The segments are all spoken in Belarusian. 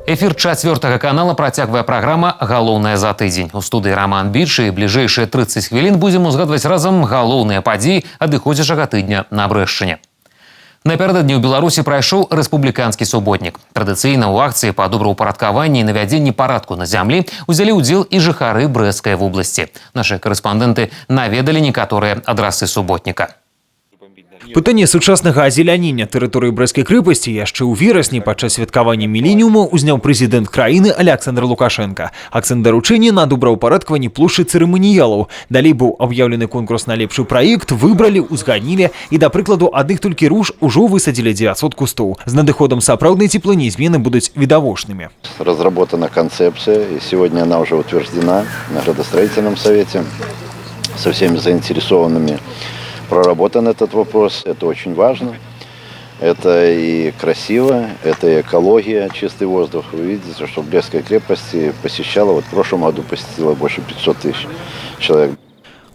Эфір Чацвёртага канала працягвае праграма «Галоўнае за тыдзень». У студыі Раман Біч, і бліжэйшыя 30 хвілін будзем узгадваць разам галоўныя падзеі адыходзячага тыдня на Брэшчыне. Напярэдадні ў Беларусі прайшоў рэспубліканскі суботнік. Традыцыйна ў акцыі па добраўпарадкаванні і навядзенні парадку на зямлі ўзялі ўдзел і жыхары Брэсцкай вобласці. Нашы карэспандэнты наведалі некаторыя адрасы суботніка. Пытанне сучаснага азелянення тэрыторыі Брэсцкай крэпасці яшчэ ў верасні падчас святкавання міленіуму ўзняў прэзідэнт краіны Аляксандр Лукашэнка. Акцэнт даручэння на добраўпарадкаванні плошчы цырыманіялаў. Далей быў аб'яўлены конкурс на лепшы праект, выбралі, узгаднілі і, да прыкладу, адных толькі руж ужо высадзілі 900 кустоў. З надыходам сапраўднай цеплыні змены будуць відавочнымі. Разработана концепция, и сегодня она уже утверждена на градостроительном совете со всеми заинтересованными. Проработан этот вопрос, это очень важно. Это и красиво, это и экология, чистый воздух. Вы видите, что в Брестской крепости посещало, вот в прошлом году посетило больше 500 тысяч человек.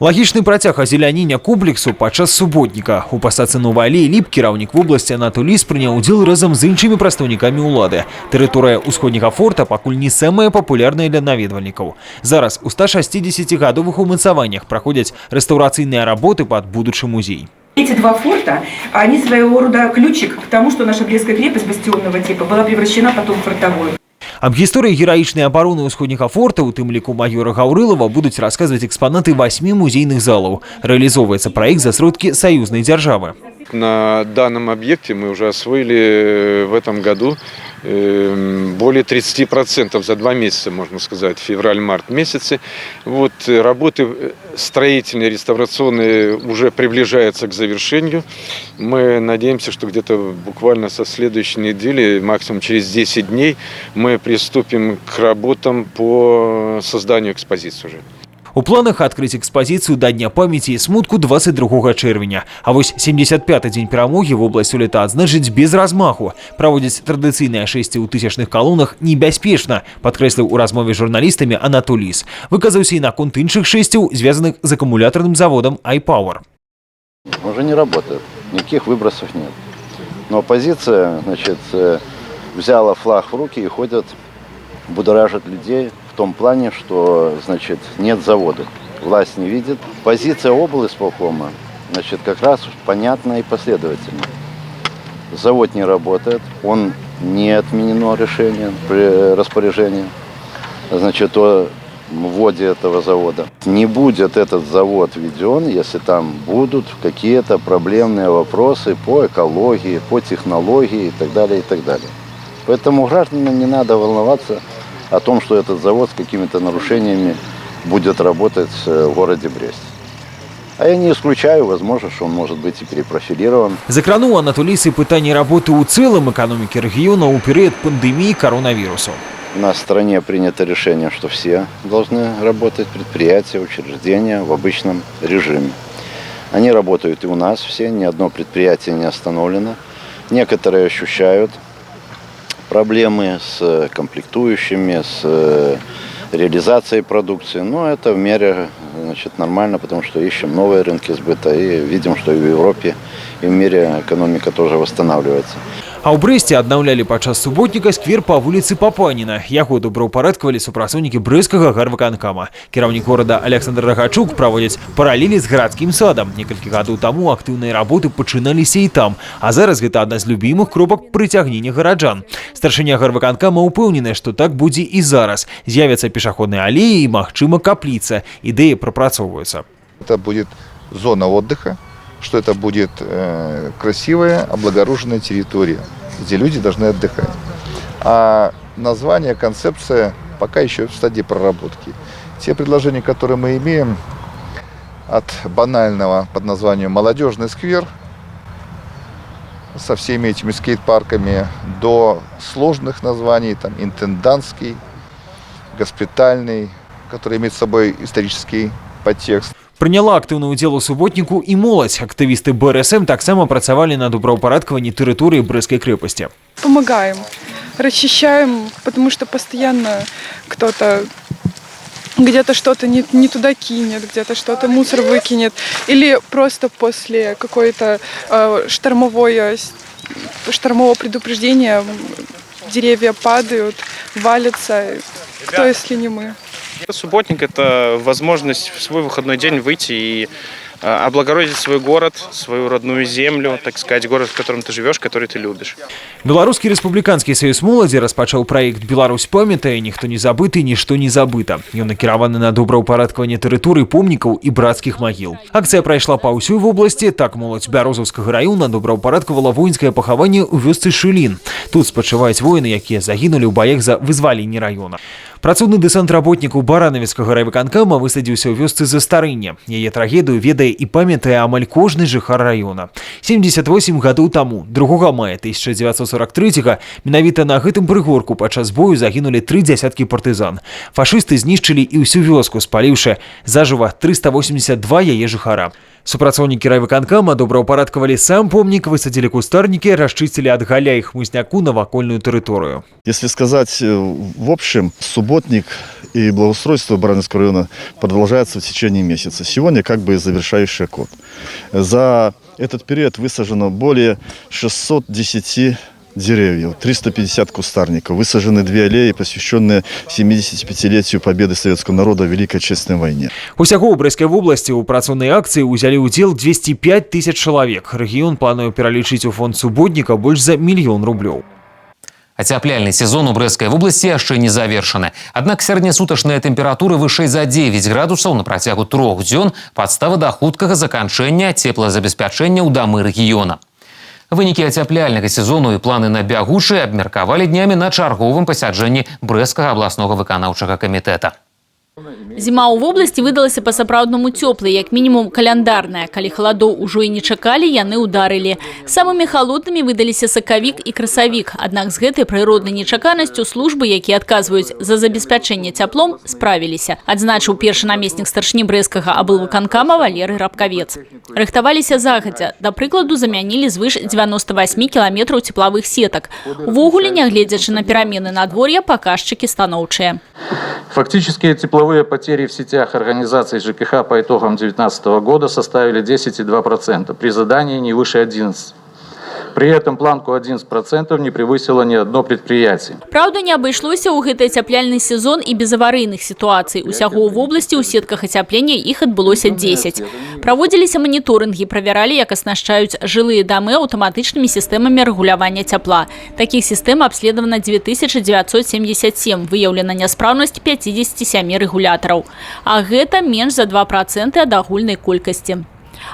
Лагічны працяг азелянення комплексу падчас суботніка. У пасадцы новай алеі ліп кіраўнік вобласці Анатоль Ліс прыняў удзел разам з іншымі прадстаўнікамі ўлады. Тэрыторыя ўсходняга форта пакуль не самая папулярная для наведвальнікаў. Зараз у 160-гадовых умацаваннях праходзяць рэстаўрацыйныя работы пад будучы музей. Эти два форта, они своего рода ключик к тому, что наша Брестская крепость бастионного типа была превращена потом в фортовую. Аб гісторыі гераічнай абароны ўсходняга форта, у тым ліку маёра Гаўрылава, будуць расказваць экспанаты васьмі музейных залаў. Рэалізоўваецца праект за сродкі саюзнай дзяржавы. На данном объекте мы уже освоили в этом году более 30% за 2 месяца, можно сказать, февраль-март месяцы. Вот, работы строительные, реставрационные уже приближаются к завершению. Мы надеемся, что где-то буквально со следующей недели, максимум через 10 дней, мы приступим к работам по созданию экспозиции уже. У планах адкрыць экспазіцыю да Дня памяці і смутку 22 чэрвеня. А вось 75 дзень Перамогі вобласць сёлета адзначыць без размаху. Праводзіць традыцыйнае шэсце ў тысячных калонах небяспечна, падкрэсліў у размове з журналістамі Анатоль Ліс. Выказаўся і наконт іншых шэсцяў, звязаных з акумулятарным заводам «Айпауэр». Уже не работает, никаких выбросов нет. Но оппозиция, значит, взяла флаг в руки и ходят, будоражат людей в том плане, что, значит, нет завода. Власть не видит. Позиция облисполкома, значит, как раз понятна и последовательна. Завод не работает, он не отменено решение, распоряжение, значит, о вводе этого завода. Не будет этот завод введен, если там будут какие-то проблемные вопросы по экологии, по технологии и так далее, и так далее. Поэтому гражданам не надо волноваться о том, что этот завод с какими-то нарушениями будет работать в городе Бресте. А я не исключаю возможность, что он может быть и перепрофилирован. Закрануў Анатоль Ліс і пытанне работы ў цэлым эканомікі рэгіёна ў перыяд пандэміі каронавірусу. У нас в стране принято решение, что все должны работать, предприятия, учреждения в обычном режиме. Они работают и у нас все, ни одно предприятие не остановлено. Некоторые ощущают проблемы с комплектующими, с реализацией продукции, но это в мере, значит, нормально, потому что ищем новые рынки сбыта и видим, что и в Европе, и в мире экономика тоже восстанавливается. А ў Брэсце аднаўлялі падчас суботніка сквер па вуліцы Папаніна. Яго добраўпарадкавалі супрацоўнікі Брэсцкага гарвыканкама. Кіраўнік горада Аляксандр Рагачук праводзіць паралелі з гарадскім садам. Некалькі гадоў таму актыўныя работы пачыналіся і там. А зараз гэта адна з любімых кропак прыцягнення гараджан. Старшыня гарвыканкама ўпэўнены, што так будзе і зараз. З'явяцца пешаходныя алеі і, магчыма, капліца. Ідэі прапрацоўваюцца. Это будет зона отдыха, что это будет красивая, облагороженная территория, где люди должны отдыхать. А название, концепция пока еще в стадии проработки. Те предложения, которые мы имеем, от банального под названием «Молодежный сквер» со всеми этими скейт-парками до сложных названий, там, интендантский, госпитальный, который имеет с собой исторический подтекст. Прыняла актыўны ўдзел у суботніку і моладзь. Актывісты БРСМ таксама працавалі на добраўпарадкаванні тэрыторыі Брэсцкай крэпасці. Помогаем, расчищаем, потому что постоянно кто-то где-то что-то не туда кинет, где-то что-то мусор выкинет. Или просто после какой-то штормового предупреждения деревья падают. валится. Кто, если не мы? Субботник – это возможность в свой выходной день выйти и облагородить свой город, свою родную землю, так сказать, город, в котором ты живешь, который ты любишь. Беларускі рэспубліканскі саюз моладзі распачаў праект «Беларусь памятае, ніхто не забыты, нішто не забыта». Ён накіраваны на добраўпарадкаванне тэрыторый помнікаў і брацкіх магіл. Акцыя прайшла па ўсёй вобласці. Так, моладзь Бярозаўскага раёна добраўпарадкавала воінскае пахаванне ў вёсцы Шылін. Тут спачываюць воіны, якія загінулі ў баях за вызваленне раёна. Працоўны дэсант работнікаў Баранавіцкага райвыканкама высадзіўся ў вёсцы Застарынне. Яе трагедыю ведае і памятае амаль кожны жыхар раёна. 78 гадоў таму, 2 мая 1943, менавіта на гэтым прыгорку падчас бою загінулі тры дзясяткі партызан. Фашысты знішчылі і ўсю вёску, спаліўшы зажыва 382 яе жыхара. Супрацоўнікі райвыканкама добраўпарадкавалі сам помнік, высадзілі кустарнікі, расчысцілі ад галля і хмызняку навакольную тэрыторыю. Если сказать в общем, субботник и благоустройство Барановского района продолжается в течение месяца. Сегодня как бы завершающий аккорд. За этот период высажено более 610 деревьев, 350 кустарников. Высажены две аллеи, посвященные 75-летию победы советского народа в Великой Отечественной войне. Усяго ў Брэсцкай вобласці ў працоўнай акцыі ўзялі ўдзел 205 тысяч чалавек. Рэгіён плануе пералічыць у фонд суботніка больш за мільён рублёў. Ацяпляльны сезон у Брэсцкай вобласці яшчэ не завершаны. Аднак сярэднясутачная тэмпература вышэй за 9 градусаў на працягу 3 дзён — падстава да хуткага заканчэння цеплазабеспячэння ў дамы рэгіёна. Вынікі ацяпляльнага сезону і планы на бягучы абмеркавалі днямі на чарговым пасяджэнні Брэсцкага абласнога выканаўчага камітэта. Зіма ў вобласці выдалася па-сапраўднаму цёплай, як мінімум каляндарная. Калі халадоў ужо і не чакалі, яны ўдарылі. Самымі халоднымі выдаліся сакавік і красавік. Аднак з гэтай прыроднай нечаканасцю службы, якія адказваюць за забеспячэнне цяплом, справіліся. Адзначыў першы намеснік старшыні Брэсцкага аблвыканкама Валерый Рабкавец. Рыхтаваліся загадзя. Да прыкладу, замянілі звыш 98 кіламетраў цеплавых сетак. Увогуле, нягледзячы на перамены надвор'я, паказчыкі станоўчыя. Фактические тепловые потери в сетях организаций ЖКХ по итогам 2019 года составили 10,2%, при задании не выше 11. При этом планку 11% не превысило ни одно предприятие. Праўда, не абышлося ў гэты ацяпляльны сезон і без аварыйных сітуацый. Усяго ў вобласці ў сетках ацяплення іх адбылося 10. Праводзіліся маніторынгі, правяралі, як аснашчаюць жылыя дамы аўтаматычнымі сістэмамі рэгулявання цяпла. Такіх сістэм абследавана 2977, выяўлена няспраўнасць 57 рэгулятараў. А гэта менш за 2% ад агульнай колькасці.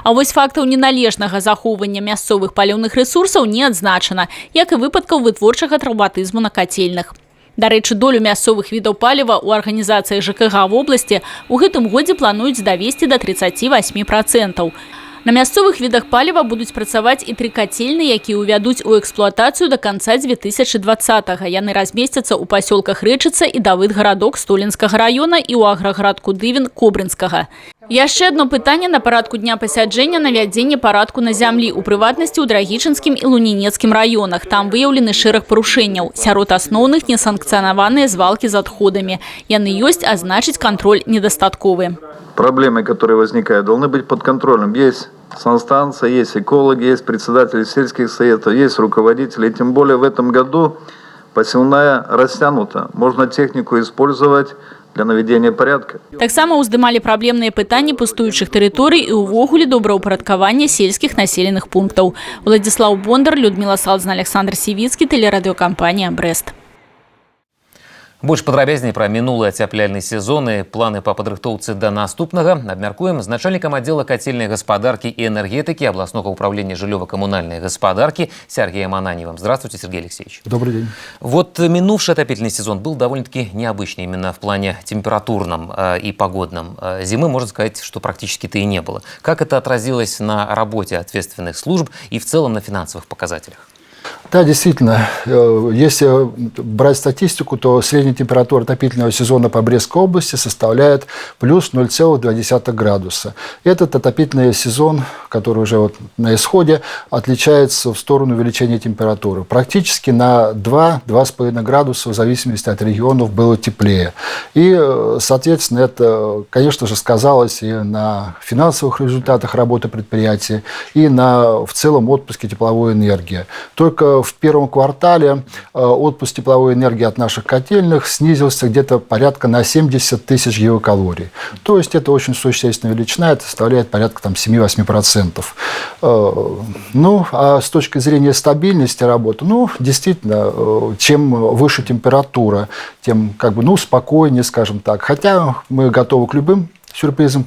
А вось фактаў неналежнага захоўвання мясцовых паліўных рэсурсаў не адзначана, як і выпадкаў вытворчага траўматызму на кацельных. Дарэчы, долю мясцовых відаў паліва ў арганізацыях ЖКГ вобласці ў гэтым годзе плануюць давесці да 38%. На мясцовых відах паліва будуць працаваць і тры кацельны, якія ўвядуць у эксплуатацыю да канца 2020-го. Яны размесцяцца ў пасёлках Рэчыца і Давыд-Гарадок Столінскага раёна і ў аграгарадку Дывін Кобрынскага. Яшчэ адно пытанне на парадку дня пасяджэння — навядзенне парадку на зямлі, у прыватнасці ў Драгічынскім і Лунінецкім раёнах. Там выяўлены шэраг парушэнняў. Сярод асноўных — несанкцыянаваныя звалкі з адходамі. Яны ёсць, а значыць, кантроль недастатковы. Проблемы, которые возникают, должны быть под контролем. Есть санстанция, есть экологи, есть председатели сельских советов, есть руководители. И тем более в этом году посевная растянута. Можно технику использовать для наведения порядка. Таксама ўздымалі праблемныя пытанні пустуючых тэрыторый і ўвогуле добраўпарадкавання сельскіх населеных пунктаў. Уладзіслаў Бондар, Людміла Салзна, Аляксандр Сівіцкі, тэлерадыёкампанія «Брэст». Больш падрабязней пра мінулы ацяпляльны сезон і планы па падрыхтоўцы да наступнага абмяркуем з начальнікам аддзела кацельнай гаспадаркі і энергетыкі абласнога ўпраўлення жыллёва-камунальнай гаспадаркі Сергеем Ананьевым. Здравствуйте, Сергей Алексеевич. Добрый день. Вот минувший отопительный сезон был довольно-таки необычный именно в плане температурном и погодном. Зимы, можно сказать, что практически-то и не было. Как это отразилось на работе ответственных служб и в целом на финансовых показателях? Да, действительно, если брать статистику, то средняя температура отопительного сезона по Брестской области составляет плюс 0,2 градуса. Этот отопительный сезон, который уже вот на исходе, отличается в сторону увеличения температуры. Практически на 2-2,5 градуса в зависимости от регионов было теплее. И, соответственно, это, конечно же, сказалось и на финансовых результатах работы предприятия, и на в целом отпуске тепловой энергии. Только Только в первом квартале отпуск тепловой энергии от наших котельных снизился где-то порядка на 70 тысяч гигакалорий. То есть это очень существенная величина, это составляет порядка там 7-8%. Ну, а с точки зрения стабильности работы, ну, действительно, чем выше температура, тем как бы, ну, спокойнее, скажем так. Хотя мы готовы к любым сюрпризам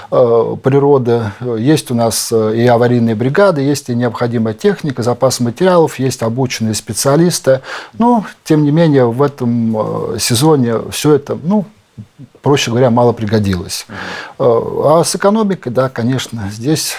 природы. Есть у нас и аварийные бригады, есть и необходимая техника, запас материалов, есть обученные специалисты. Но, тем не менее, в этом сезоне все это, ну, проще говоря, мало пригодилось. А с экономикой, да, конечно, здесь...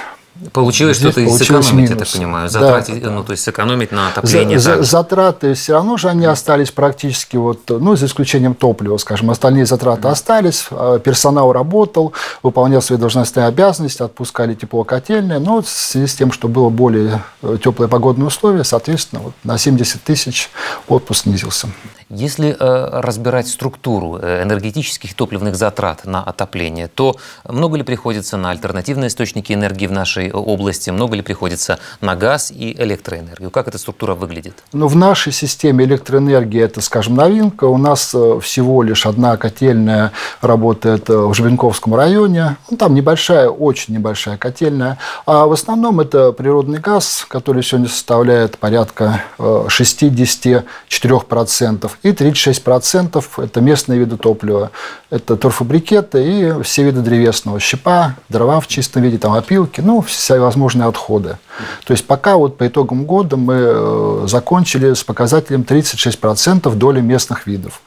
Получилось что-то и сэкономить, я так понимаю, затратить, да, ну, то есть сэкономить на отопление. Затраты все равно же они остались практически, вот, ну, за исключением топлива, скажем, остальные затраты остались, персонал работал, выполнял свои должностные обязанности, отпускали теплокотельные, но в связи с тем, что было более теплые погодные условия, соответственно, вот, на 70 тысяч отпуск снизился. Если разбирать структуру энергетических и топливных затрат на отопление, то много ли приходится на альтернативные источники энергии в нашей области, много ли приходится на газ и электроэнергию? Как эта структура выглядит? Ну, в нашей системе электроэнергии это, скажем, новинка. У нас всего лишь одна котельная работает в Жабенковском районе. Ну, там небольшая, очень небольшая котельная. А в основном это природный газ, который сегодня составляет порядка 64%. И 36% это местные виды топлива. Это торфобрикеты и все виды древесного щепа, дрова в чистом виде, там опилки, ну, все возможные отходы. То есть пока вот по итогам года мы закончили с показателем 36% доли местных видов.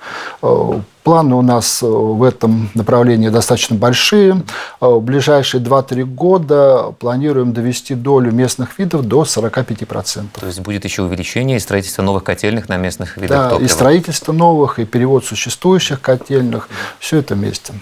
Планы у нас в этом направлении достаточно большие. В ближайшие 2-3 года планируем довести долю местных видов до 45%. То есть будет еще увеличение и строительство новых котельных на местных видах да, топлива. И строительство новых, и перевод существующих котельных. Все это вместе.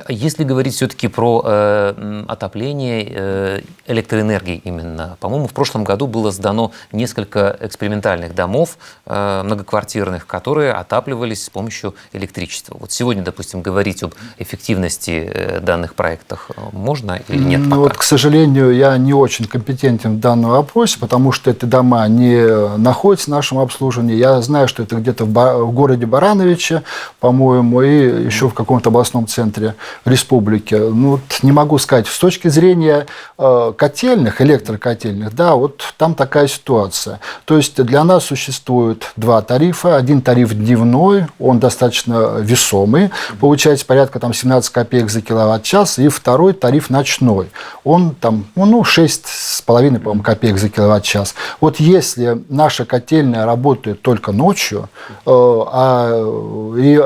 Если говорить все-таки про отопление электроэнергии именно, по-моему, в прошлом году было сдано несколько экспериментальных домов многоквартирных, которые отапливались с помощью электричества. Вот сегодня, допустим, говорить об эффективности данных проектов можно или нет пока? Ну, вот, к сожалению, я не очень компетентен в данном вопросе, потому что эти дома не находятся в нашем обслуживании. Я знаю, что это где-то в городе Барановиче, по-моему, и еще в каком-то областном центре республики. Ну, вот не могу сказать. С точки зрения котельных, электрокотельных, да, вот там такая ситуация. То есть для нас существует два тарифа. Один тариф дневной, он достаточно весомый, получается порядка там 17 копеек за киловатт-час, и второй тариф ночной, он там, ну, 6,5, по-моему, копеек за киловатт-час. Вот если наша котельная работает только ночью, и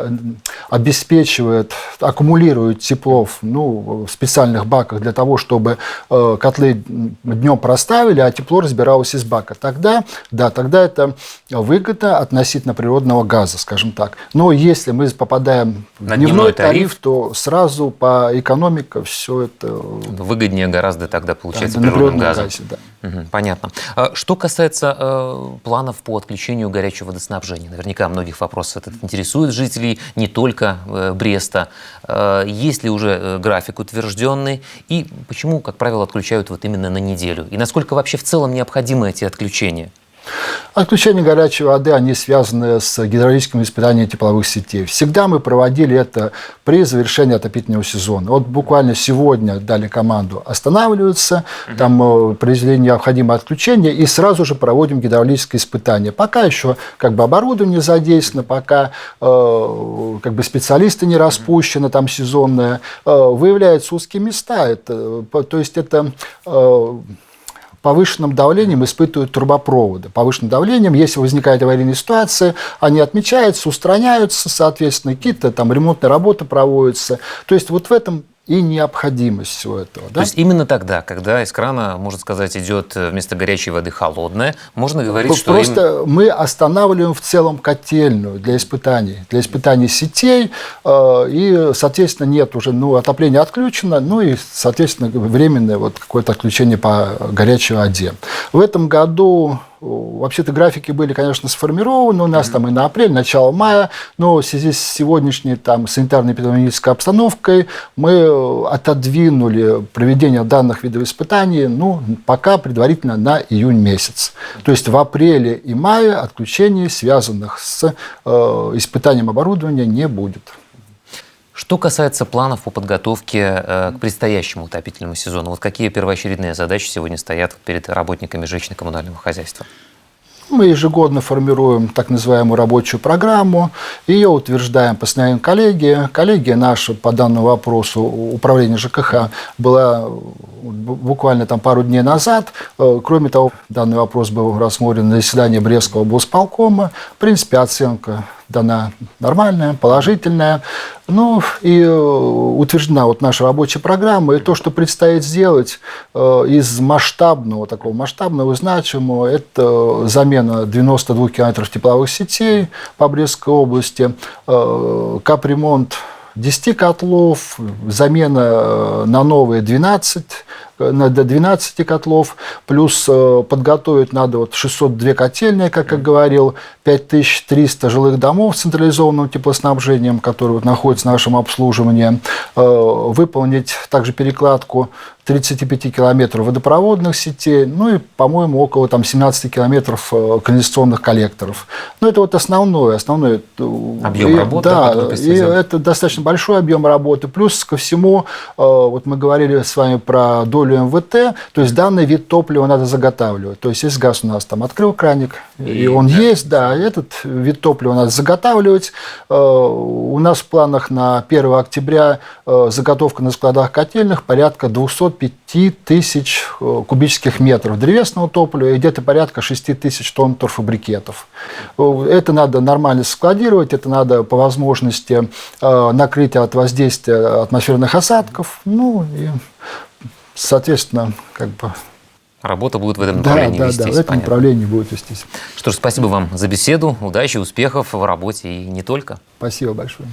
обеспечивает, аккумулирует тепло, ну, в специальных баках для того, чтобы котлы днем проставили, а тепло разбиралось из бака. Тогда, да, тогда это выгода относительно природного газа, скажем так. Но если мы попадаем в дневной тариф, то сразу по экономике все это... Выгоднее гораздо тогда получается, да, природным газом. Газе, да. Угу, понятно. Что касается планов по отключению горячего водоснабжения, наверняка многих вопросов этот интересует жителей, не только Бреста. Есть ли уже график утвержденный и почему, как правило, отключают вот именно на неделю? И насколько вообще в целом необходимы эти отключения? Отключение горячей воды, они связаны с гидравлическим испытанием тепловых сетей. Всегда мы проводили это при завершении отопительного сезона. Вот буквально сегодня дали команду останавливаться, там произвели необходимое отключение и сразу же проводим гидравлическое испытание. Пока еще как бы оборудование задействовано, пока как бы специалисты не распущены, там сезонное, выявляются узкие места. Это, то есть это... повышенным давлением испытывают трубопроводы. Повышенным давлением, если возникает аварийная ситуация, они отмечаются, устраняются, соответственно, какие-то там ремонтные работы проводятся. То есть вот в этом и необходимость всего этого. Да? То есть именно тогда, когда из крана, можно сказать, идет вместо горячей воды холодная, можно говорить, что... Просто мы останавливаем в целом котельную для испытаний сетей, и, соответственно, нет уже, ну, отопление отключено, ну и, соответственно, временное вот какое-то отключение по горячей воде. В этом году Вообще-то графики были, конечно, сформированы у нас там и на апрель, начало мая, но в связи с сегодняшней там санитарно-эпидемиологической обстановкой мы отодвинули проведение данных видов испытаний, ну, пока предварительно на июнь месяц. То есть в апреле и мае отключений, связанных с испытанием оборудования, не будет. Что касается планов по подготовке к предстоящему отопительному сезону, вот какие первоочередные задачи сегодня стоят перед работниками жилищно-коммунального хозяйства? Мы ежегодно формируем так называемую рабочую программу, ее утверждаем постановлением коллегии. Коллегия наша по данному вопросу управления ЖКХ была буквально там пару дней назад. Кроме того, данный вопрос был рассмотрен на заседании Брестского облсполкома. В принципе, оценка дана нормальная, положительная. Ну и утверждена вот наша рабочая программа. И то, что предстоит сделать из масштабного, такого масштабного, значимого, это замена 92 километров тепловых сетей по Брестской области, капремонт 10 котлов, замена на новые 12, до 12 котлов, плюс подготовить надо вот 602 котельные, как я говорил, 5300 жилых домов с централизованным теплоснабжением, которые вот находятся в нашем обслуживании, выполнить также перекладку 35 километров водопроводных сетей, ну и, по-моему, около там 17 километров канализационных коллекторов. Ну, это вот основной объем работы. Да, и это достаточно большой объем работы. Плюс ко всему, вот мы говорили с вами про долю МВТ, то есть данный вид топлива надо заготавливать. То есть если газ у нас там открыл краник, и он есть, да, этот вид топлива надо заготавливать. У нас в планах на 1 октября заготовка на складах котельных порядка 205 тысяч кубических метров древесного топлива и где-то порядка 6 тысяч тонн торфобрикетов. Это надо нормально складировать, это надо по возможности накрыть от воздействия атмосферных осадков, ну и, соответственно, как бы... Работа будет в этом направлении вестись. Да, в этом направлении будет вестись. Что ж, спасибо вам за беседу, удачи, успехов в работе и не только. Спасибо большое.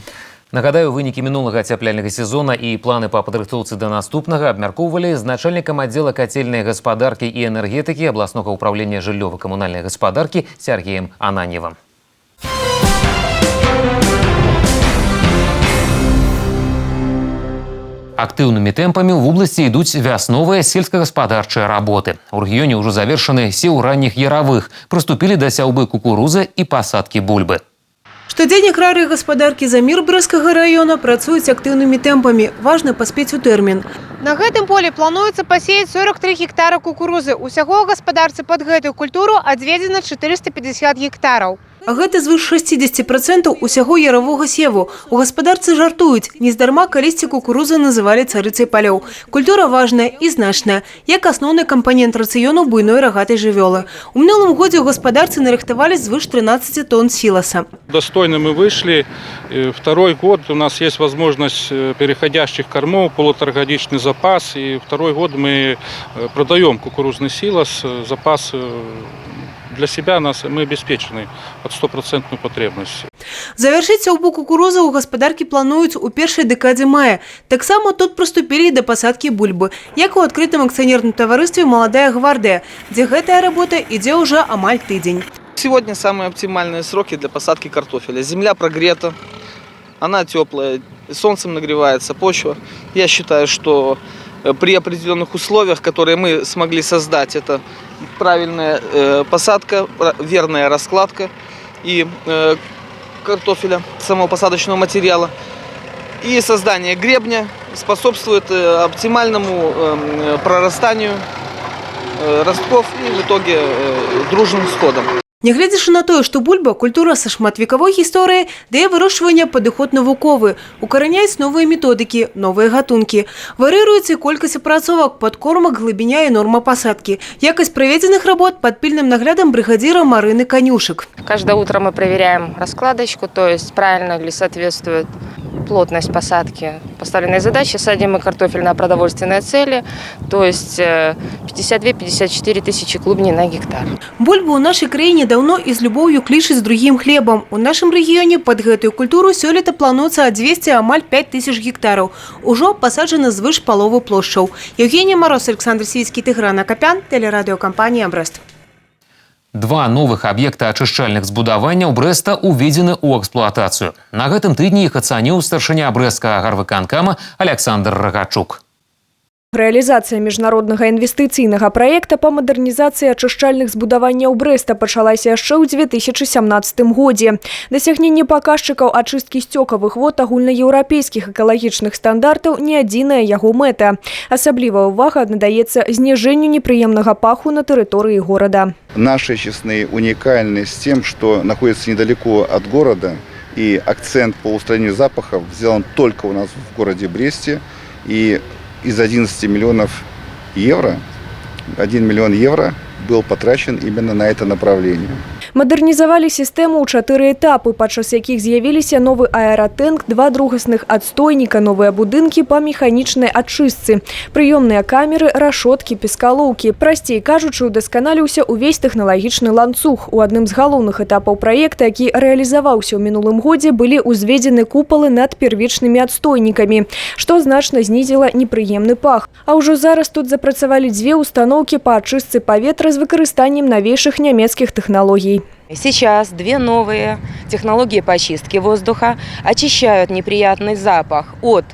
Нагадаю, вынікі мінулага ацяпляльнага сезона і планы па падрыхтоўцы да наступнага абмяркоўвалі з начальнікам аддзела кацельнай гаспадаркі і энергетыкі абласнога ўпраўлення жыллёва-камунальнай гаспадаркі Сергеем Ананьевым. Актыўнымі тэмпамі ў вобласці ідуць вясновыя сельскагаспадарчыя работы. У рэгіёне ўжо завершаны сеў ранніх яравых, прыступілі да сяўбы кукурузы і пасадкі бульбы. Штодзень аграрыі гаспадаркі «За мір» Брэсцкага раёна працуюць актыўнымі тэмпамі. Важна паспець у тэрмін. На гэтым полі плануецца пасеяць 43 гектара кукурузы. Усяго ў гаспадарцы пад гэтую культуру адведзена 450 гектараў. А гэта звыш 60% усяго яравога севу. У гаспадарцы жартуюць, нездарма калісьці кукурузы называлі царыцай палёў. Культура важная і значная, як асноўны кампанент рацыёну буйной рагатай жывёлы. У мінулым годзе ў гаспадарцы нарыхтавалі звыш 13 тонн сіласа. Достойно мы вышли. Второй год у нас есть возможность переходящих кормов, полуторагодичный запас. И второй год мы продаем кукурузный силос, запас для себя мы обеспечены под 100% потребность. Завершыць сяўбу кукурузы ў гаспадаркі плануюць у першай дэкадзе мая. Таксама тут прыступілі да пасадкі бульбы, як у адкрытым акцыянерным таварыстве «Маладая гвардыя», дзе гэтая работа ідзе ўжо амаль тыдзень. Сегодня самые оптимальные сроки для посадки картофеля. Земля прогрета, она теплая, солнцем нагревается почва. Я считаю, что при определенных условиях, которые мы смогли создать, это правильная посадка, верная раскладка и картофеля, самого посадочного материала, и создание гребня способствует оптимальному прорастанию ростков и в итоге дружным всходам. Нягледзячы на тое, што бульба культура са шматвекавой гісторыяй, да яе вырошчвання падыход навуковы, укараняюць новыя методыкі, новыя гатункі. Вар'іруецца і колькасць апрацовак, падкормак, глыбіня і норма пасадкі. Якасць праведзеных работ пад пільным наглядам брыгадзіра Марыны Канюшык. Каждое утро мы проверяем раскладочку, то есть правильно ли соответствует плотность посадки поставленной задачи. Садим мы картофель на продовольственные цели, то есть 52-54 тысячи клубней на гектар. Бульбу ў нашай краіне даўно і з любоўю клічуць другім хлебам. У нашым рэгіёне пад гэтую культуру сёлета плануецца адвесці амаль 5 тысяч гектараў. Ужо пасаджана звыш паловы плошчаў. Евгения Мороз, Александр Сивицкий, Тыгран Акопян, телерадиокомпания «Брест». Два новых аб'екта ачышчальных збудаванняў Брэста уведзены ў эксплуатацыю. На гэтым тыдні іх ацаніў старшыня Брэсцкага гарвыканкама Аляксандр Рагачук. Рэалізацыя міжнароднага інвестыцыйнага праекта па мадэрнізацыі ачышчальных збудаванняў Брэста пачалася яшчэ ў 2017 годзе. Дасягненне паказчыкаў ачысткі сцёкавых вод агульнаеўрапейскіх экалагічных стандартаў не адзіная яго мэта. Асаблівая ўвага надаецца зніжэнню непрыемнага паху на тэрыторыі горада. Наши очистные уникальны с тем, что находятся недалеко от города, и акцент по устранению запахов сделан только у нас в городе Бресте. И из 11 миллионов евро 1 миллион евро был потрачен именно на это направление. Мадэрнізавалі сістэму ў чатыры этапы, падчас якіх з'явіліся новы аэратэнк, два другасных адстойніка, новыя будынкі па механічнай ачыстцы, прыёмныя камеры, рашоткі, пескалоўкі. Прасцей кажучы, удасканаліўся ўвесь тэхналагічны ланцуг. У адным з галоўных этапаў праекта, які рэалізаваўся ў мінулым годзе, былі ўзведзены купалы над первічнымі адстойнікамі, што значна знізіла непрыемны пах. А ўжо зараз тут запрацавалі дзве ўстаноўкі па ачыстцы паветра з выкарыстаннем навейшых нямецкіх тэхналогій. Сейчас две новые технологии по очистке воздуха очищают неприятный запах от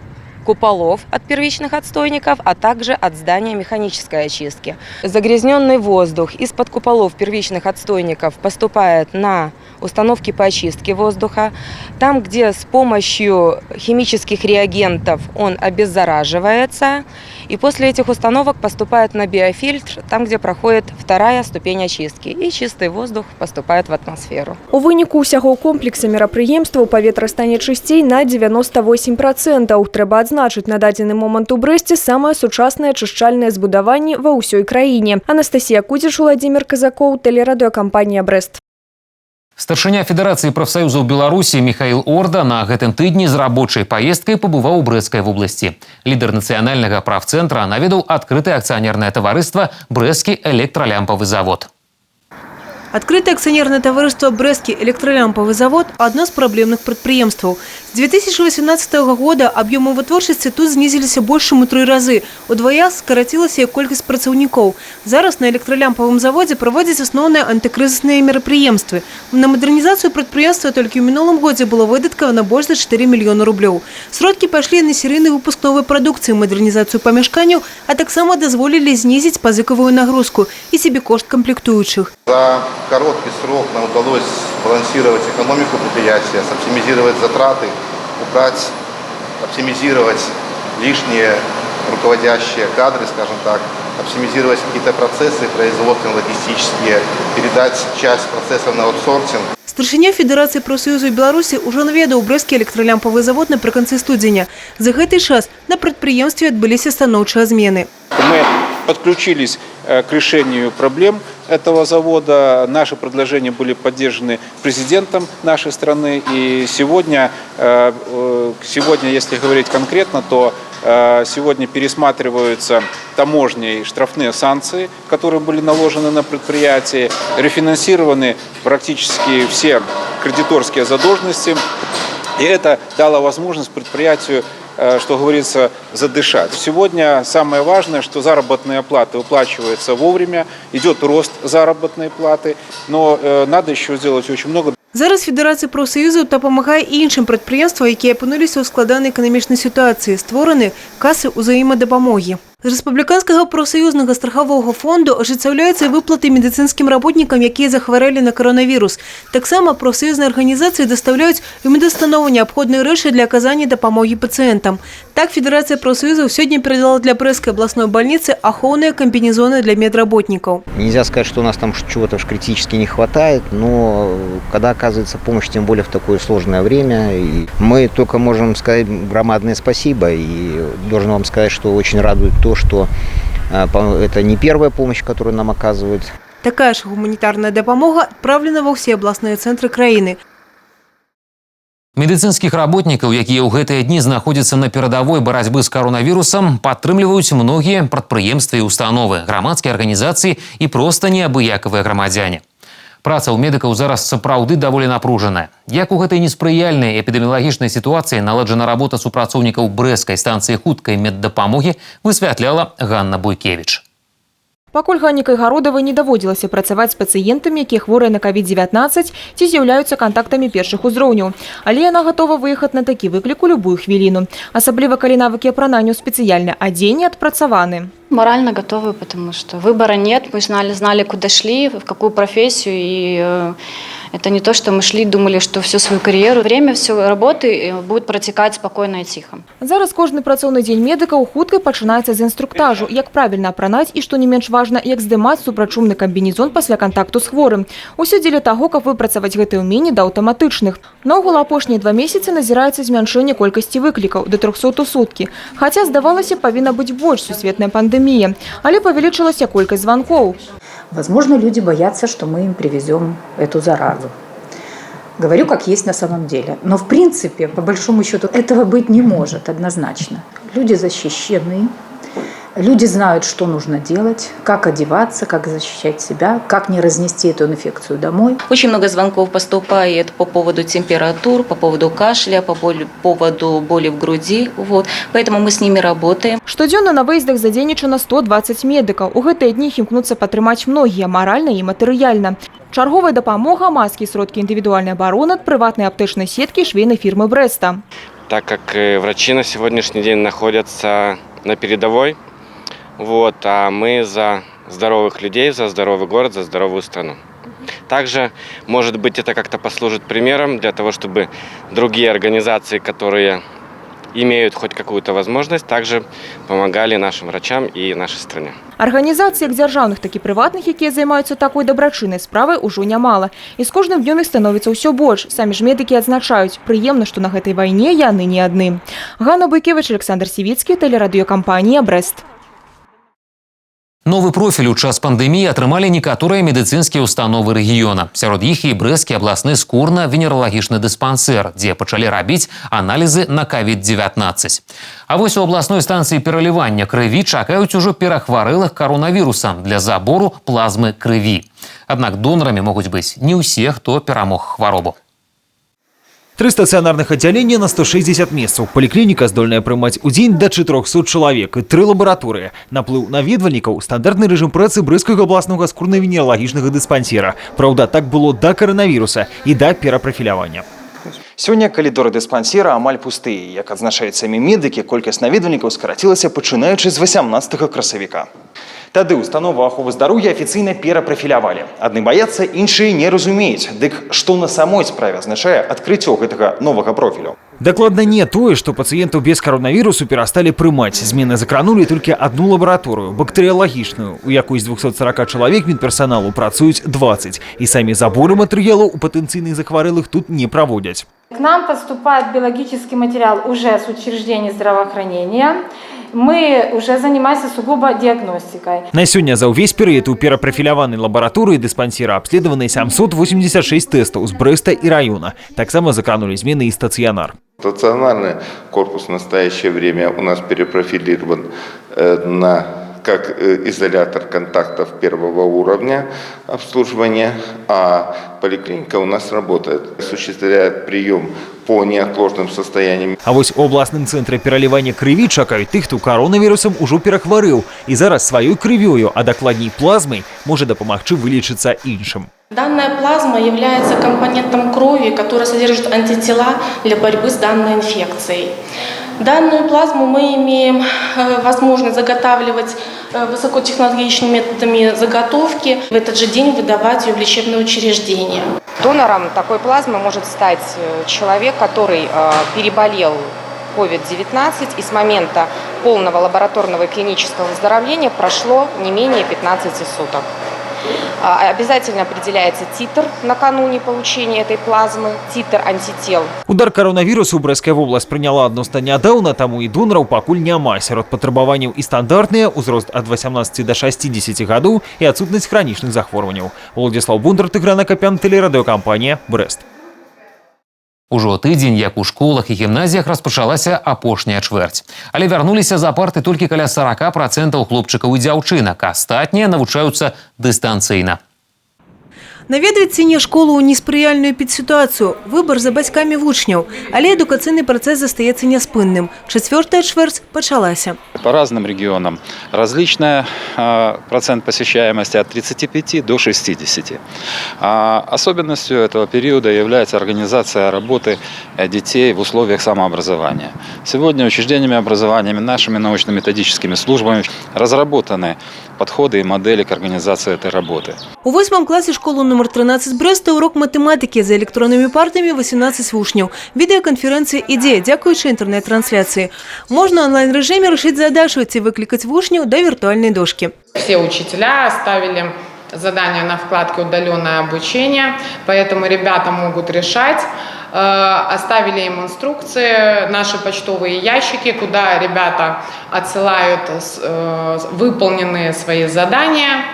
куполов, от первичных отстойников, а также от здания механической очистки. Загрязненный воздух из-под куполов первичных отстойников поступает на установки по очистке воздуха. Там, где с помощью химических реагентов он обеззараживается. И после этих установок поступает на биофильтр, там, где проходит вторая ступень очистки. И чистый воздух поступает в атмосферу. У выніку ўсяго комплекса мерапрыемстваў паветра стане чысцей на 98%. Трэба адзначыць, на дадзены момант у Брэсце самае сучаснае ачышчальнае збудаванне ва ўсёй краіне. Анастасія Кудзіч, Уладзімір Казакоў, тэлерадыёкампанія «Брэст». Старшыня Федэрацыі прафсаюзаў Беларусі Міхаіл Орда на гэтым тыдні з рабочай паездкай пабываў у Брэсцкай вобласці. Лідар нацыянальнага прафцэнтра наведаў адкрытае акцыянернае таварыства «Брэсцкі электралямпавы завод». Открытое акционерное товариство «Брестский электролямповый завод» – одно з проблемных прадпрыемстваў. З 2018 года аб'ёмы вытворчасці тут знізіліся больш чым у тры разы. Удвая скарацілася і колькасць працаўнікоў. Зараз на электралямпавым заводзе праводзяць асноўныя антыкрызісныя мерапрыемствы. На мадэрнізацыю прадпрыемства толькі ў мінулым годзе было выдаткавана больш за 4 мільёны рублёў. Сродкі пайшлі на серыйны выпуск новай прадукцыі, мадэрнізацыю памяшканняў, а таксама дазволілі знізіць пазыкавую нагрузку і сабекошт камплектуючых. За короткий срок нам удалось сбалансировать экономику предприятия, оптимизировать затраты, убрать, оптимизировать лишние руководящие кадры, скажем так, оптимизировать какие-то процессы производственные, логистические, передать часть процессов на аутсорсинг. Старшыня Федэрацыі прафсаюзаў Беларусі ўжо наведаў Брэсцкі электралямпавы завод напрыканцы студзеня. За гэты час на прадпрыемстве адбыліся станоўчыя змены. Мы подключились к решению проблем этого завода. Наши предложения были поддержаны президентом нашей страны. И сегодня, если говорить конкретно, то сегодня пересматриваются таможни и штрафные санкции, которые были наложены на предприятие, рефинансированы практически все кредиторские задолженности. И это дало возможность предприятию, что говорится, задышать. Сегодня самое важное, что заработные платы выплачиваются вовремя, идет рост заработной платы, но надо еще сделать очень много. Зараз Федэрацыя прафсаюзаў дапамагае і іншым прадпрыемствам, якія апынуліся ў складанай эканамічнай сітуацыі. Створаны касы ўзаемадапамогі. З рэспубліканскага прафсаюзнага страхавога фонду ажыццяўляюцца выплаты медыцынскім работнікам, якія захварэлі на каронавірус. Таксама прафсаюзныя арганізацыі дастаўляюць у медустановы неабходныя рэчы для аказання дапамогі пацыентам. Так, Федэрацыя прафсаюзаў сёння перадала для Брэсцкай абласной бальніцы ахоўныя камбінезоны для медработнікаў. Нельзя сказать, что у нас там чего-то уж критически не хватает, но когда оказывается помощь, тем более в такое сложное время, и мы только можем сказать громадное спасибо. И должен вам сказать, что очень радует то, что это не первая помощь, которую нам оказывают. Такая ж гуманітарная дапамога адпраўлена ва ўсе абласныя цэнтры краіны. Медыцынскіх работнікаў, якія ў гэтыя дні знаходзяцца на перадавой барацьбы з каронавірусам, падтрымліваюць многія прадпрыемствы і установы, грамадскія арганізацыі і проста неабыякавыя грамадзяне. Праца ў медыкаў зараз сапраўды даволі напружаная. Як у гэтай неспрыяльнай эпідэміялагічнай сітуацыі наладжана работа супрацоўнікаў Брэсцкай станцыі хуткай меддапамогі, высвятляла Ганна Буйкевіч. Пакуль Ганне Кайгародавай не даводзілася працаваць з пацыентамі, якія хворыя на COVID-19 ці з'яўляюцца кантактамі першых узроўняў. Але яна гатова выехаць на такі выклік у любую хвіліну. Асабліва, калі навыкі апранання ў спецыяльнае адзенне адпрацаваны. Морально готовы, потому что выбора нет. Мы знали, куда шли, в какую профессию. И это не то, что мы шли, думали, что всю свою карьеру. Время все работы будет протекать спокойно и тихо. Зараз кожны працоўны дзень медыкаў хутка пачынаецца з інструктажу, як правільна апранаць і, што не менш важна, як здымаць супрацьчумны камбінезон пасля кантакту з хворым. Усё дзеля таго, каб выпрацаваць гэтыя ўменні да аўтаматычных. Наогул апошнія 2 месяцы назіраецца змяншэнне колькасці выклікаў да 300 у суткі. Хаця, здавалася, павінна быць больш, сусветная пандэмія. Але павялічылася колькасць званкоў. Возможно, люди боятся, что мы им привезем эту заразу. Говорю, как есть на самом деле. Но в принципе, по большому счету, этого быть не может однозначно. Люди защищены, люди знают, что нужно делать, как одеваться, как защищать себя, как не разнести эту инфекцию домой. Очень много звонков поступает по поводу температур, по поводу кашля, по поводу боли в груди. Вот. Поэтому мы с ними работаем. Штодзённа на выездах задзейнічана 120 медыкаў. У гэтыя дні іх імкнуцца падтрымаць многія маральна і матэрыяльна. Чарговая дапамога, маскі і сродкі індывідуальнай абароны ад прыватнай аптэчнай сеткі швейнай фірмы Брэста. Так как врачи на сегодняшний день находятся на передовой, вот, а мы за здоровых людей, за здоровый город, за здоровую страну. Также, может быть, это как-то послужит примером для того, чтобы другие организации, которые имеют хоть какую-то возможность, также помогали нашим врачам и нашей стране. Арганізацый як дзяржаўных, так і прыватных, якія займаюцца такой дабрачыннай справай, ужо нямала. І з кожным днём іх становіцца ўсё больш. Самі ж медыкі адзначаюць, прыемна, што на гэтай вайне яны не адны. Ганна Буйкевіч, Аляксандр Сівіцкі, тэлерадыёкампанія «Брэст». Новы профіль у час пандэміі атрымалі некаторыя медыцынскія ўстановы рэгіёна. Сярод іх і Брэсцкі абласны скурна-венералагічны дыспансер, дзе пачалі рабіць аналізы на COVID-19. А вось у абласной станцыі пералівання крыві чакаюць ужо перахварэлых каронавірусам для забору плазмы крыві. Аднак донарамі могуць быць не ўсе, хто перамог хваробу. Тры стацыянарных аддзялення на 160 месцаў. Паліклініка здольная прымаць у дзень да 400 чалавек і тры лабараторыі. Наплыў наведвальнікаў — стандартны рэжым працы Брэсцкага абласнога скурна-венералагічнага дыспансера. Праўда, так было да каранавіруса і да перапрафілявання. Сёння калідоры дыспансера амаль пустыя. Як адзначаюць самі медыкі, колькасць наведвальнікаў скарацілася, пачынаючы з 18 красавіка. Тады установу аховы здароўя афіцыйна перапрафілявалі. Адны баяцца, іншыя не разумеюць. Дык што на самой справе азначае адкрыццё гэтага новага профілю? Дакладна не тое, што пацыентаў без каронавірусу перасталі прымаць. Змены закранулі толькі адну лабараторыю, бактэрыялагічную, у якой з 240 чалавек медперсаналу працуюць 20. І самі заборы матэрыялаў у патэнцыйных захварэлых тут не праводзяць. К нам поступает биологический материал уже с учреждений здравоохранения. Мы уже занимаемся сугубо диагностикой. На сёння за ўвесь перыяд у перапрафіляванай лабараторыі дыспансера абследаваны 786 тэстаў з Брэста і раёна. Таксама закранулі змены і стацыянар. Стационарный корпус в настоящее время у нас перепрофилирован на как изолятор контактов первого уровня обслуживания, а поликлиника у нас работает, осуществляет прием по неотложным состояниям. А вось у абласным цэнтры пералівання крыві чакаюць тых, хто каронавірусам ужо перахварэў і зараз сваёй крывёю, а дакладней плазмай, можа дапамагчы вылечыцца іншым. Данная плазма является компонентом крови, который содержит антитела для борьбы с данной инфекцией. Данную плазму мы имеем возможность заготавливать высокотехнологичными методами заготовки, в этот же день выдавать ее в лечебное учреждение. Донором такой плазмы может стать человек, который переболел COVID-19 и с момента полного лабораторного и клинического выздоровления прошло не менее 15 суток. Обязательно определяется титр накануне получения этой плазмы, титр антител. Удар каронавірусу Брэсцкая вобласць прыняла адносна нядаўна, таму і донараў пакуль няма. Сярод патрабаванняў і стандартныя: узрост ад 18 до 60 гадоў і адсутнасць хранічных захворванняў. Уладзіслаў Бондар, Тыгран Акапян, тэлерадыёкампанія «Брэст». Ужо тыдзень, як у школах і гімназіях распачалася апошняя чвэрць. Але вярнуліся за парты толькі каля 40% хлопчыкаў і дзяўчынак, астатнія навучаюцца дыстанцыйна. Наведваць ці не школу ў неспрыяльную эпідсітуацыю – выбар за бацькамі вучняў. Але адукацыйны працэс застаецца няспынным. Чацвёртая чвэрць пачалася. По разным регионам различный процент посещаемости от 35 до 60. Особенностью этого периода является организация работы детей в условиях самообразования. Сегодня учреждениями образования, нашими научно-методическими службами разработаны подходы и модели к организации этой работы. У восьмым класе школы нумар 13 Брэста урок матэматыкі, за электроннымі партамі 18 вучняў. Відэаканферэнцыя ідзе, дзякуючы інтэрнэт-трансляцыі. Можна онлайн-рэжыме рашыць задачу ці выклікаць вучняў да віртуальнай дошкі. Все учителя оставили задание на вкладке «Удаленное обучение», поэтому ребята могут решать. Оставили им инструкции, наши почтовые ящики, куда ребята отсылают выполненные свои задания.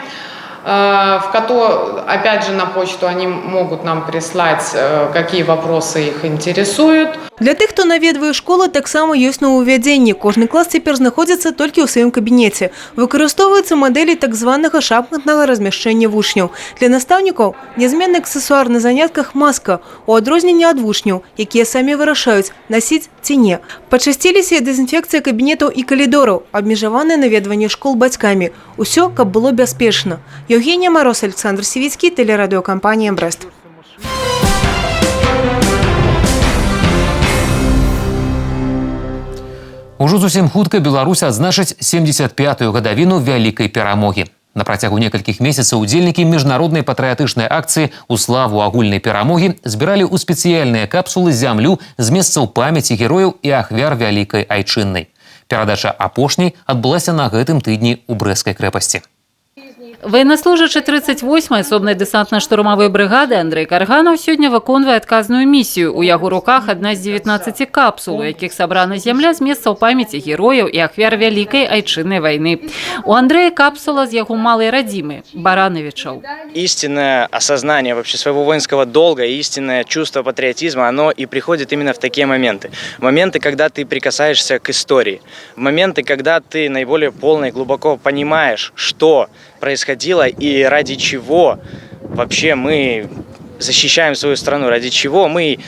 Опять же, на почту они могут нам прислать, какие вопросы их интересуют. Для тых, хто наведвае школу, таксама ёсць новаўвядзенні. Кожны клас цяпер знаходзіцца толькі ў сваім кабінеце. Выкарыстоўваюцца мадэлі так званага шахматнага размяшчэння вучняў. Для настаўнікаў нязменны аксесуар на занятках – маска, у адрозненне ад вучняў, якія самі вырашаюць, насіць ці не. Пачасціліся і дэзінфекцыя кабінетаў і калідораў, абмежаванае наведванне школ бацькамі. Усё, каб было бяспечна. Яўгенія Мароз, Аляксандр Сівіцкі, тэлерадыёкампанія «Брэст». Ужо зусім хутка Беларусь адзначыць 75-ю гадавіну вялікай перамогі. На працягу некалькіх месяцаў удзельнікі міжнароднай патрыятычнай акцыі «У славу агульнай перамогі» збіралі ў спецыяльныя капсулы зямлю з месцаў памяці герояў і ахвяр вялікай айчыннай. Перадача апошняй адбылася на гэтым тыдні ў Брэсцкай крэпасці. Военнослужащий 38-й асобнай дэсантна-штурмавой брыгады Андрэй Карганаў сёння выконвае адказную місію. У яго руках адна з 19 капсул, у якіх сабрана зямля з месцаў памяці герояў і ахвяр Вялікай айчыннай вайны. У Андрэя капсула з яго малай радзімы – Баранавічаў. Истинное осознание вообще своего воинского долга, истинное чувство патриотизма, оно и приходит именно в такие моменты. Моменты, когда ты прикасаешься к истории, моменты, когда ты наиболее полно и глубоко понимаешь, что происходило и ради чего вообще мы защищаем свою страну, ради чего мы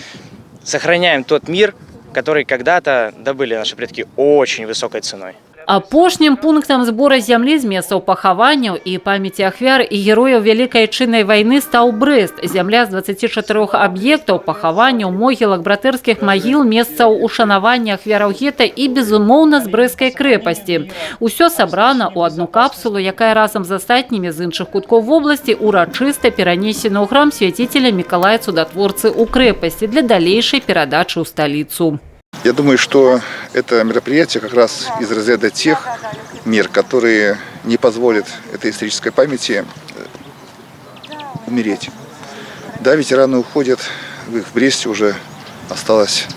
сохраняем тот мир, который когда-то добыли наши предки очень высокой ценой. Апошнім пунктам збора зямлі з месцаў пахаванняў і памяці ахвяр і герояў Вялікай айчыннай вайны стаў Брэст. Зямля з 24 аб'ектаў пахаванняў, могілак, братэрскіх магіл, месцаў ушанавання ахвяраў гета і, безумоўна, з Брэсцкай крэпасці. Усё сабрана ў адну капсулу, якая разам з астатнімі з іншых куткоў вобласці урачыста перанесена ў храм свяціцеля Мікалая Цудатворцы ў крэпасці для далейшай перадачы ў сталіцу. Я думаю, что это мероприятие как раз из разряда тех мер, которые не позволят этой исторической памяти умереть. Да, ветераны уходят, их в Бресте уже осталось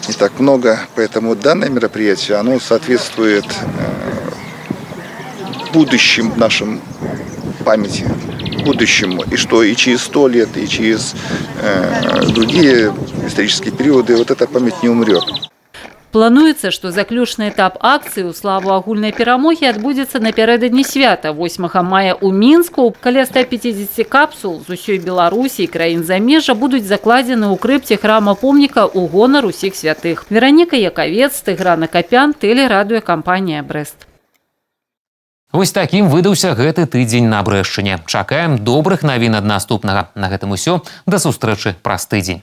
не так много, поэтому данное мероприятие, оно соответствует будущим нашим памяти, будущему, и что и через 100 лет, и через другие исторические периоды вот эта память не умрет. Плануецца, што заключны этап акцыі ў славу агульнай перамогі адбудзецца напярэдадні свята 8 мая ў Мінску. Каля 150 капсул з усёй Беларусі і краін замежжа будуць закладзены ў крыпце храма помніка ў гонар усіх святых. Вераніка Якавец, Тыгран Акапян, тэлерадыёкампанія «Брэст». Вось такім выдаўся гэты тыдзень на Брэшчыне. Чакаем добрых навін ад наступнага. На гэтым усё. Да сустрэчы праз тыдзень.